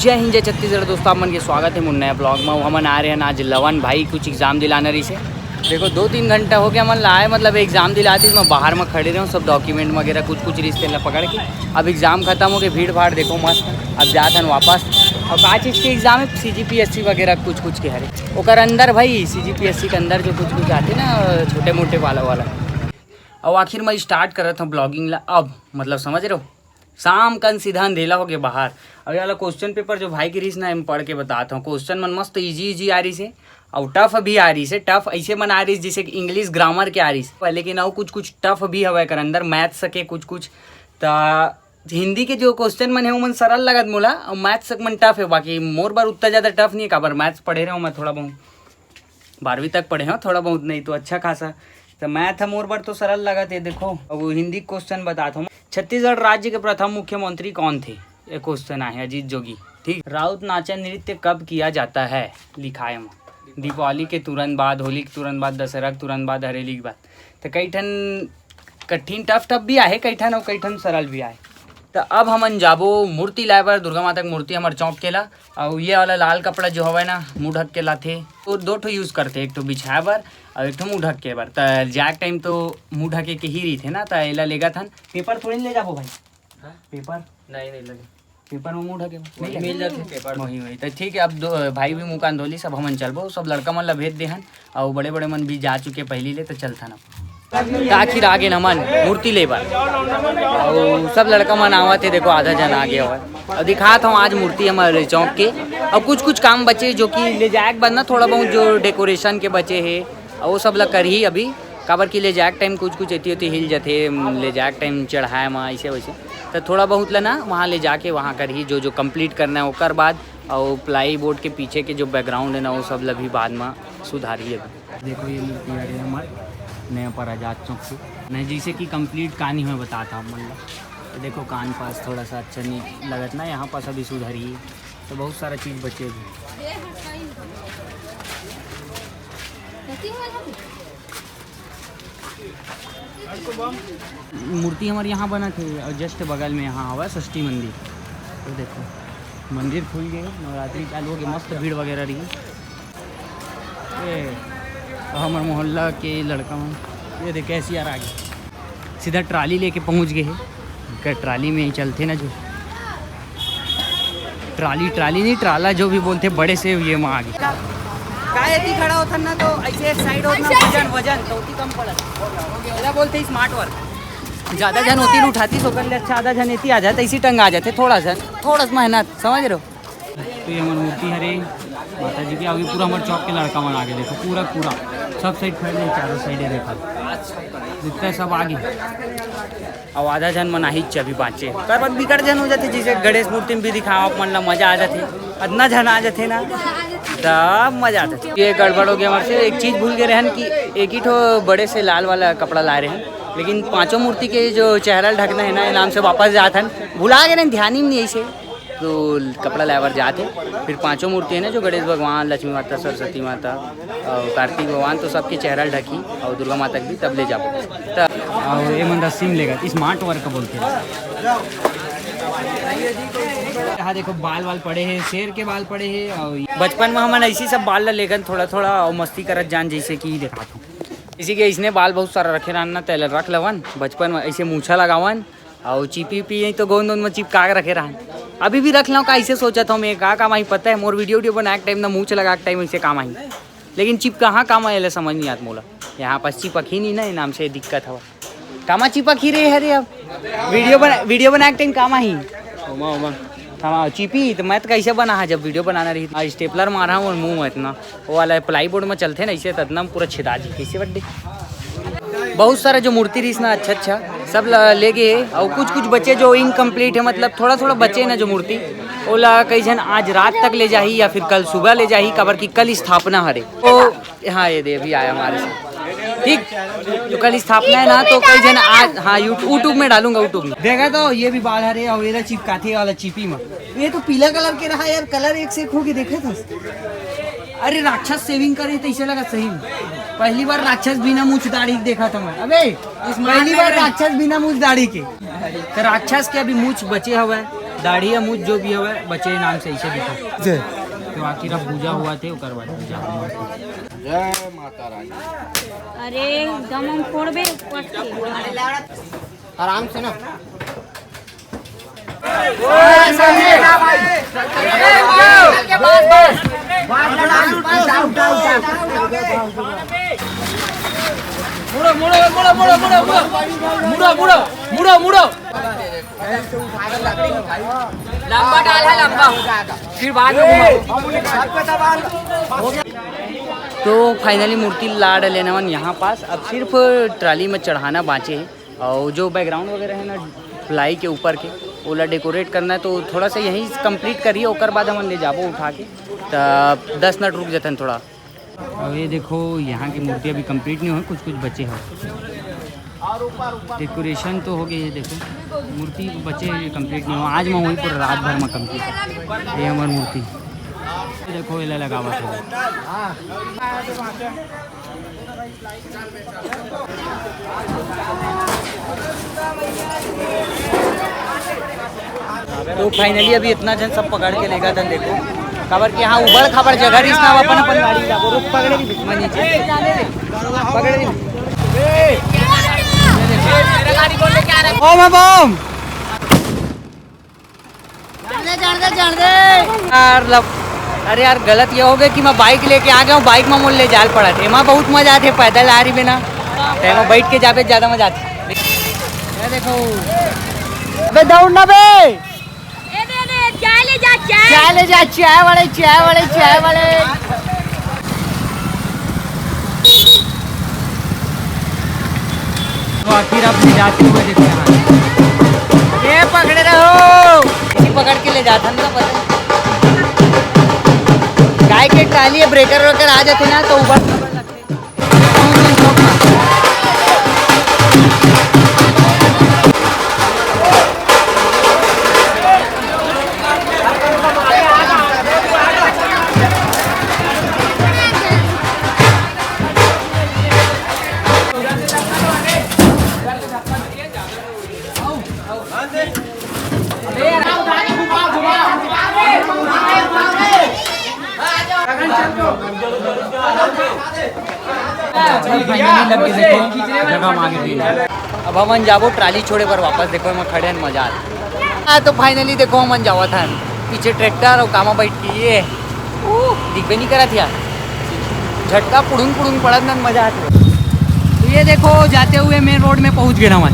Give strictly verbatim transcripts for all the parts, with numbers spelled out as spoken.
जय हिंद, जय छत्तीसगढ़ दोस्तों, आप मन के स्वागत हे मोर नया ब्लॉग में। हमन आ रहे हैं आज लवन भाई कुछ एग्जाम दिलाना रहिसे। देखो, दो तीन घंटा हो गया हमन ला आए, मतलब एग्जाम दिलाते मैं बाहर में खड़े रहे हूँ, सब डॉक्यूमेंट वगैरह कुछ कुछ रहिसे ला पकड़ के। अब एग्जाम खत्म हो गए, भीड़ भाड़ देखो मस्त। अब जात हन वापस। और का चीज़ के एग्जाम है? सीजीपीएससी वगैरह कुछ कुछ के हरे। ओकर अंदर भाई, सीजीपीएससी के अंदर जो कुछ कुछ आते ना, छोटे मोटे वाला वाला। और आखिर मैं स्टार्ट करत हूँ ब्लॉगिंग ला अब, मतलब समझ रहे हो, शाम कन सीधा अंधेला हो गया बाहर। अब ये वाला क्वेश्चन पेपर जो भाई के रहिस ना, हम पढ़ के बतात हूँ। क्वेश्चन मन मस्त इजी इजी आ रहिसे, और टफ भी आ रहिसे। टफ ऐसे मन आ रहिस जैसे कि इंग्लिश ग्रामर के आ रहिस, लेकिन और कुछ कुछ टफ भी हवय एकर अंदर, मैथ्स के कुछ कुछ। त हिंदी के जो क्वेश्चन मन हे, ओमन सरल लगत मोला, और मैथ्स के मन टफ हे। बाकी मोर बर उतना ज़्यादा टफ नहीं है, काबर मैथ्स पढ़े रहे हूँ मैं थोड़ा बहुत, बारहवीं तक पढ़े हूँ थोड़ा बहुत, नहीं तो अच्छा खासा। तो मैथ ह मोर बर तो सरल लगत हे। देखो, अब हिंदी क्वेश्चन बतात हूँ, छत्तीसगढ़ राज्य के प्रथम मुख्यमंत्री कौन थे? ये क्वेश्चन आहे, अजीत जोगी। ठीक, राउत नाचा नृत्य कब किया जाता है? लिखाए म दीपावली के तुरंत बाद, होली के तुरंत बाद, दशहरा के तुरंत बाद, हरेली के बाद। तो कई ठन कठिन टफ टफ भी आहे, कई ठन अउ कई ठन सरल भी आहे। तो अब हमन जाबो मूर्ति लाए बर दुर्गा माता के मूर्ति हमर चौक के ला। अउ ये वाला लाल कपड़ा जो हवय ना, मुंह ढक के लाथे, तो दो ठो यूज करथे, एक ठो बिछाए बर अउ एक ठो मुंह ढक के बर। त जाए टाइम तो मुंह ढके के ही रहिथे ना, त एला लेगत हन। पेपर थोड़ी ले जाबो भाई, हाँ? पेपर नहीं, नहीं लगे। पेपर में मुंह ढके बर। वही नहीं मिल लगे। जाथे पेपर। वही, वही। तो ठीक है, अब दो भाई भी मुंह कान धोली, सब हमन चलबो, सब लड़का मन ला भेज दे हन, अउ बड़े बड़े मन भी जा चुके पहली ले, तो चलथन अब। त आखिर आ गेन हमन मूर्ति ले बर, अउ सब लड़का मन आवत हे। देखो, आधा जन आ गए हवय, अउ दिखात हूँ आज मूर्ति हमर चौक के। अउ कुछ कुछ काम बचे जो कि ले जाए के बाद ना, थोड़ा बहुत जो डेकोरेशन के बचे हे, अउ वो सब ला करही अभी, काबर कि ले जाए के टाइम कुछ कुछ एती ओती हिल जथे, ले जाए के टाइम चढ़ाए म ऐसे वैसे। तो थोड़ा बहुत ला ना वहाँ ले जाके वहाँ करही, जो जो कंप्लीट करना है ओकर बाद। अउ प्लाई बोर्ड के पीछे के जो बैकग्राउंड है ना, वो सब ला भी बाद में सुधारही अभी। देखो, ये मूर्ति हरे हमर नया पराजात चौक से। नहीं, जैसे कि कंप्लीट कहानी मैं बतात हूँ, मतलब, तो देखो, कान पास थोड़ा सा अच्छा नहीं लगत ना, यहाँ पास अभी सुधारही, तो बहुत सारा चीज़ बचे भी। मूर्ति हमर यहाँ बनत हे, अउ जस्ट बगल में यहाँ हवय षष्ठी मंदिर। तो देखो, मंदिर खुल गए, नवरात्रि चालू हो गए, मस्त भीड़ वगैरह रही। ये हमर मोहल्ला के लड़का मन, ये देख, कैशियर आ गए, सीधा ट्राली लेके पहुँच गए हे। का ट्राली में ही चलथे ना जो, ट्राली, ट्राली नहीं, ट्राला जो भी बोलथे, बड़े से ये मा आगे। का एती खड़ा होथन ना, तो ऐसे एक साइड होत ना, ऐसे, ऐसे। वजन, वजन तो ओती कम पड़त। एला बोलथे स्मार्ट वर्क। ज्यादा झन ओती ल उठातिस, ओकर ले अच्छा आधा झन एती आ जात, ऐसी टंगा जाथे, थोड़ा सा, थोड़ा सा मेहनत, समझ रहे हो? तो ये हमर मूर्ति हरे माता जी के, अभी पूरा हमर चौक के लड़का मन आगे, देखो, पूरा, पूरा सब साइड फैल गए, चारों साइड देखो, जितना सब आगे। अउ आधा झन मन आहिच अभी बाँचे। ओकर बाद बिकट झन हो जाथे, जैसे गणेश मूर्ति में भी दिखाओ, आप मन ला मजा आ जाथे, अतना झन आ जाथे ना, तब मजा आ जाथे। ये गड़बड़ हो गया हमर से, एक चीज भूल गए रहन कि एक ही ठो बड़े से लाल वाला कपड़ा लाए रहन, लेकिन पांचों मूर्ति के जो चेहरा ढकना है ना, ये नाम से वापस जात हन, भुला गए रहन, ध्यान ही नहीं ऐसे। तो कपड़ा लाए बर जात हे। फिर पांचों मूर्ति है ना, जो गणेश भगवान, लक्ष्मी माता, सरस्वती माता और कार्तिक भगवान, तो सबके चेहरा ढकी और दुर्गा माता के भी तब ले जाबो। त अउ ये मन रस्सी में लेगत, स्मार्ट वर्क बोलते हैं। यहाँ देखो, बाल वाल पड़े हैं, शेर के बाल पड़े हैं। और बचपन में हमन ऐसी सब बाल ला लेगन थोड़ा थोड़ा और मस्ती करत जान, जैसे कि दिखात हूँ। इसी के इसने बाल बहुत सारा रखे रहन ना, तेला रख लवन, बचपन में ऐसे मूछा लगावन, अउ चिपी पी तो गोंद ओंद में चिपका के रखे रहन। अभी भी रख लव का, ऐसे सोचत हूँ मैं, का काम आही पता है, मोर वीडियो वीडियो बनाए के टाइम ना, मूछ लगा के टाइम ऐसे काम आही, लेकिन चिपका हाँ काम आए, समझ नहीं आत मोला। यहाँ पास चिपक ही नहीं ना, ये नाम से दिक्कत हवा। कामा चिपक ही रहे हरे अब, वीडियो बना, वीडियो बनाए के टाइम काम आही। ओमा, ओमा। हाँ, चिपी तो मैं तो कैसे बना है, जब वीडियो बनाना रही। हाँ, स्टेपलर मारा हूँ और मुंह में इतना, वो वाला प्लाईबोर्ड में चलते ना, इसे तो इतना पूरा छिदा जी, कैसे बड्डे। बहुत सारा जो मूर्ति रहीस ना, अच्छा अच्छा, सब ल-, ले गए। और कुछ कुछ बचे जो इनकम्प्लीट है, मतलब थोड़ा थोड़ा बचे ना जो मूर्ति, ओला कई झन आज रात तक ले जाही या फिर कल सुबह ले जाही, काबर कि कल स्थापना हरे। तो हाँ, ये दे, अभी आया हमारे साथ। ठीक, तो कल स्थापना है ना, तो कई झन आज, हाँ, यू-, YouTube में डालूंगा, YouTube में। देखा तो ये भी बाल हरे और ये चिपकाथे वाला चिपी में। ये तो पीला कलर के रहा यार, कलर एक से एक होके देखा था। अरे राक्षस सेविंग करे तैसे लगा सही में। पहली बार राक्षस बिना मूछ दाढ़ी के देखा था मैं। अबे, पहली बार राक्षस बिना मूछ दाढ़ी के। तो राक्षस के अभी मूछ बचे हवय, दाढ़ी या मूछ जो भी हवे, बचे नाम से इसे दिखा। जे। तो आखिर अब पूजा हुआ थे, ओकर बाद पूजा हुआ। जय माता रानी। अरे, दम हम फोड़बे ऊपर से। आराम से ना। मुड़ो, मुड़ो, मुड़ो। लंबा डाल है, लंबा। फिर बाद में घुमाओ। तो finally मूर्ति ला डले नवन यहाँ पास। अब सिर्फ ट्राली में चढ़ाना बाँचे हे, और जो background वगैरह है ना प्लाई के ऊपर के, ओला decorate करना है, तो थोड़ा सा यहीं complete करिए, ओकर बाद हमन ले जाबो उठा के। त दस मिनट रुक जतन थोड़ा। अब ये देखो, यहाँ की मूर्ति अभी complete नहीं हुई, कुछ कुछ बचे हो। Decoration तो हो गई है, देखो मूर्ति बचे हैं, complete नहीं हुआ। आज मैं वहीं पर रात भर में complete। ये हमारी मूर्ति, ये देखो, ये लगावा था। तो finally अभी इतना जन सब पकड़ के लेगा था, देखो, काबर के यहाँ उबड़ खाबड़ जगह रहीस ना, अपन अपन गाड़ी ला, वो पकड़े नहीं, मैं नीचे पकड़े नहीं। ओ मैं बम। जान दे, जान दे, जान दे। यार, लब-, अरे यार, गलत ये हो गया कि मैं bike लेके आ गया हूँ, bike में मोल ले जाल पड़ा थे। एमा बहुत मजा आते, पैदल आ रही बिना, एमा बैठ के जाबे ज्यादा मजा आती। ये देखो, अबे दौड़ ना बे। ए दे दे, चाय ले जा, चाय। चाय ले जा, चाय वाले, चाय वाले, चाय वाले। तो आखिर आप ले जाते हुए देखो यहाँ, ये पकड़े रहो, इसी पकड़ के ले जाता ना, पता। गाय के ट्राली है, ब्रेकर वेकर आ जाते ना तो ऊपर। अब हमन जाबो ट्राली छोड़े बर वापस। देखो, एमा खड़े हन, मजा आत। हाँ, तो finally देखो, हमन जावत हन। पीछे ट्रैक्टर और कामा बैठ के ये, ऊ, दिखबे नहीं करत यार। झटका पुड़ुंग पुड़ुंग पड़त न, मजा आत। तो ये देखो, जाते हुए मेन रोड में पहुंच गए हमन।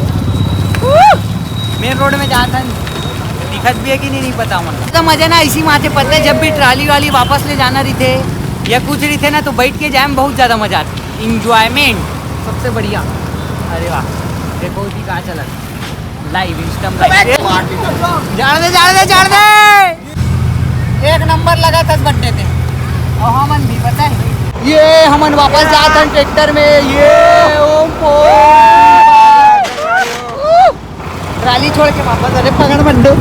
मेन रोड में जात हन, दिखत भी है कि नहीं, नहीं पता हमन। तो मजा ना इसी माथे पड़ता है, जब भी ट्राली वाली वापस ले जाना रहिथे या कुछ रहिथे ना, तो बैठ के जाए में बहुत ज्यादा मजा आता है। Enjoyment सबसे बढ़िया। अरे वाह, देखो जी कहाँ चला, live Insta में live। जान दे, जान दे, जान दे। एक नंबर लगा था बर्थडे पे। और हमन भी, पता है, ये हमन वापस जात हन ट्रैक्टर में। ये ओम पो-, ट्राली छोड़ के वापस। अरे पकड़ बंदो।